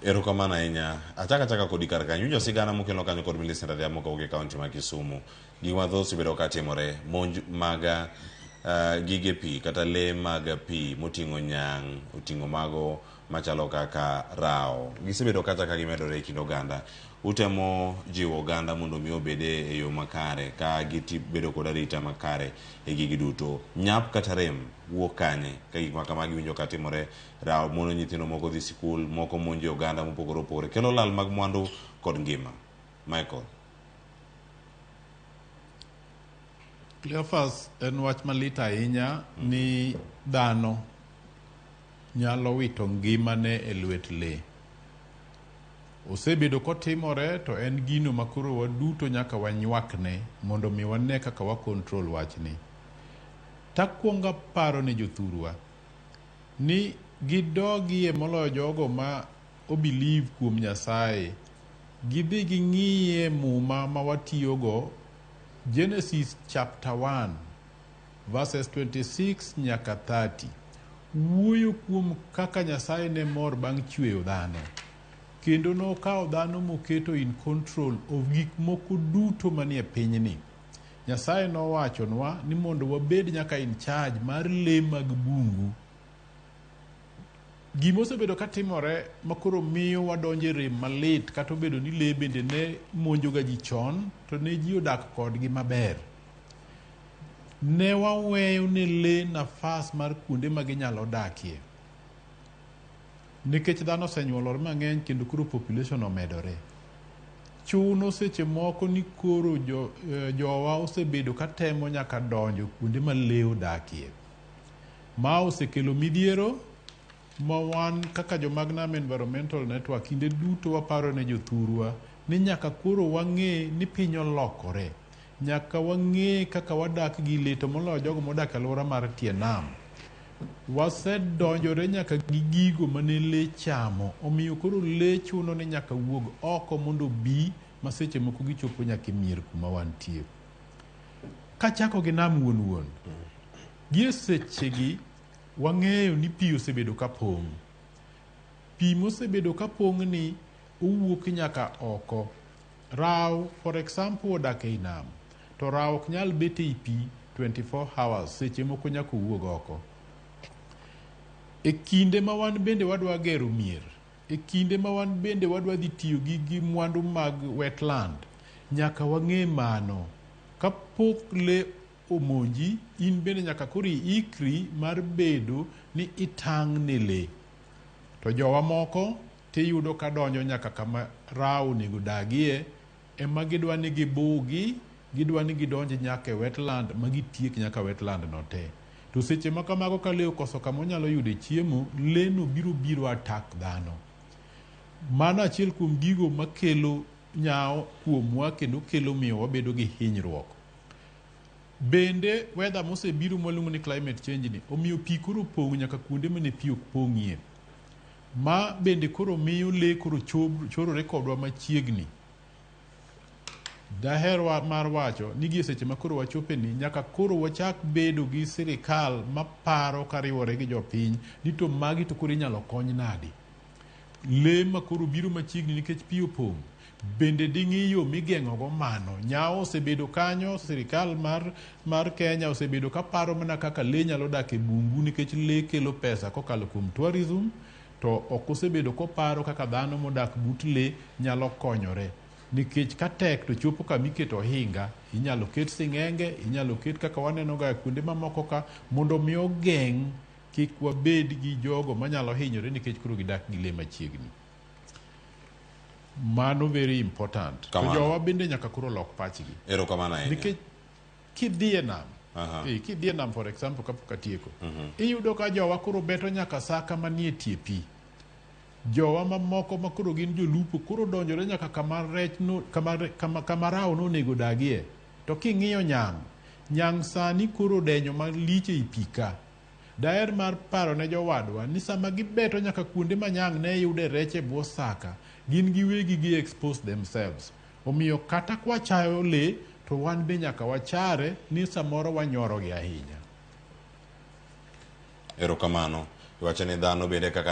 Erokamano ahinya. Achako achaka kodi kar kanyo. Iwinjo sigana mokelo kanyo kod Millicent Adhiambo kowuok e kaunti ma Kisumu. Gik mathoth osebedo ka timore. Monj mag gige pi kata lee mag pi moting'o nyang', oting'o mago machalo kaka rawo. Gisebedo kacha ka gimedore e kind oganda. Utemo jiwo oganda mondo mi obed e yo makare ka gibedo kod arita makare e gigi duto. Nyap kata rem wuok kanye ka gik ma kamagi winjo ka timore Rawo mono nyithindo moko dhi sikul, moko monjo oganda mopogore opogore, kelo lal mag mwandu kod ngima. Michael. Cleophas, en wach malit ahinya ni dhano nyalo wito ngimane e lwet lee. Osebedo kotimore to en gino ma koro waduto nyaka wanywakne mondo mi wane kaka wa control wachni. Takwongo aparo ne jothurwa ni gidogie moloyo jogo ma o believe kuom Nyasaye. Gidhi ging'iye muma ma watiyogo Genesis chapter 1 verses 26 nyaka 30 wuoyo kuom kaka Nyasaye ne mor bang' chweyo dhano. Kendo nokawo dhano moketo in control of gik moko duto manie pinyni. Nyasaye nowachonwa ni mondo wabed nyaka in charge mar lee mag bungu. Gima osebedo katimore makoro miyo wadonjo e rem malit kata obedo ni lee bende ne monjoga ji chon to ne ji odak kodgi maber. Ne waweyo ne lee nafas mar kuonde ma ginyalo dakie. Nikech dhano osenyuolore mang'eny kendo koro population omedore. Chuno seche moko ni koro jo, jowa osebedo katemo nyaka donjo kuonde ma lee odakie. Ma osekelo midhiero ma wan kaka jomag Nam Environmental Network kinde duto waparo ne jothurwa ni nyaka koro wang'e ni piny olokore. Nyaka wang'e kaka wadak gi lee to moloyo jogo modak e alwora mar tie nam. Wasedonjore nyaka gi gigo mane lee chamo omiyo koro lee chuno ni nyaka wuog oko mondo obi ma seche moko gichopo nyaka e mier kuma wantie. Kachako gi nam wuon wuon, gi e sechegi wang'eyo ni pi osebedo ka pong'. Pi mosebedo ka pong' ni owuok nyaka oko. Raw for example odak ei nam to raw ok nyal bet ei pi 24 hours seche moko nyaka owuog oko. E kinde ma wan bende wadwa gero mier, e kinde ma wan bende wadwa dhi tiyo gi, gi mwandu mag wetland, nyaka wang'e mano. Kapok lee omonji, in bende nyaka koro iikri mar bedo ni itang' ne lee. To jowa moko tiyudo ka donjo nyaka kama rawo onego dagie, ema gidwa ni gibugi, gidwa ni gidonj nyaka e wetland ma gitiek nyaka wetland no te. To seche ma kamago ka lee okoso kama onyalo yude chiemo, lee no biro biro attack dhano. Mano achiel kuom gigo makelo nyawo kuomwa kendo kelo miyo wabedo gi hinyruok. Bende weather mosebiro mwaluongo ni climate change ni omiyo pi koro pong' nyaka kuonde mane pi ok pong'ie. Ma bende koro miyo lee koro chorore kodwa machiegni. Daher mar wacho ni gie seche ma koro wachope ni nyaka koro wachak bedo gi sirikal maparo kariwore gi jopiny ni to magi to koro inyalo kony nadi. Lee ma koro biro machiegni nikech pi opong' bende ding'i yo migeng'ogo mano. Nyawo osebedo kanyo, sirikal mar Kenya osebedo kaparo mana kaka lee nyalo dak e bungu nikech lee kelo pesa kokalo kuom tourism, to ok osebedo koparo kaka dhano modak but lee nyalo konyore. Nikech ka tek to chopo kama iketo ohinga, inyalo ket sing'enge, inyalo ket kaka waneno ga kuonde mamoko ka mondo mi ogeng' kik wabed gi jogo manyalo hinyore nikech koro gidak gi lee machiegni. Mano very important. To Kamano. jowa bende nyaka koro lok pachgi. Erokamano ahinya. Nikech kidhi e nam, kidhi e nam for example kapok atieko, iyudo ka jowa koro beto nyaka saka manie tie pi. Jowa mamoko ma koro gin jolupo koro donjore nyaka kama rech no, kama rawo nonego dagie. To king'iyo nyang', nyang' sani koro odenyo malich ei pi ka. Daher mar paro ne jowadwa ni sama gibeto nyaka kuonde ma nyang' ne yude rech e bwo saka, gin giwegi gi expose themselves. Omiyo kata kwachayo lee, to wan be nyaka wachare ni samoro wanyorogi ahinya. Erokamano. Iwacho ni dhano bende kaka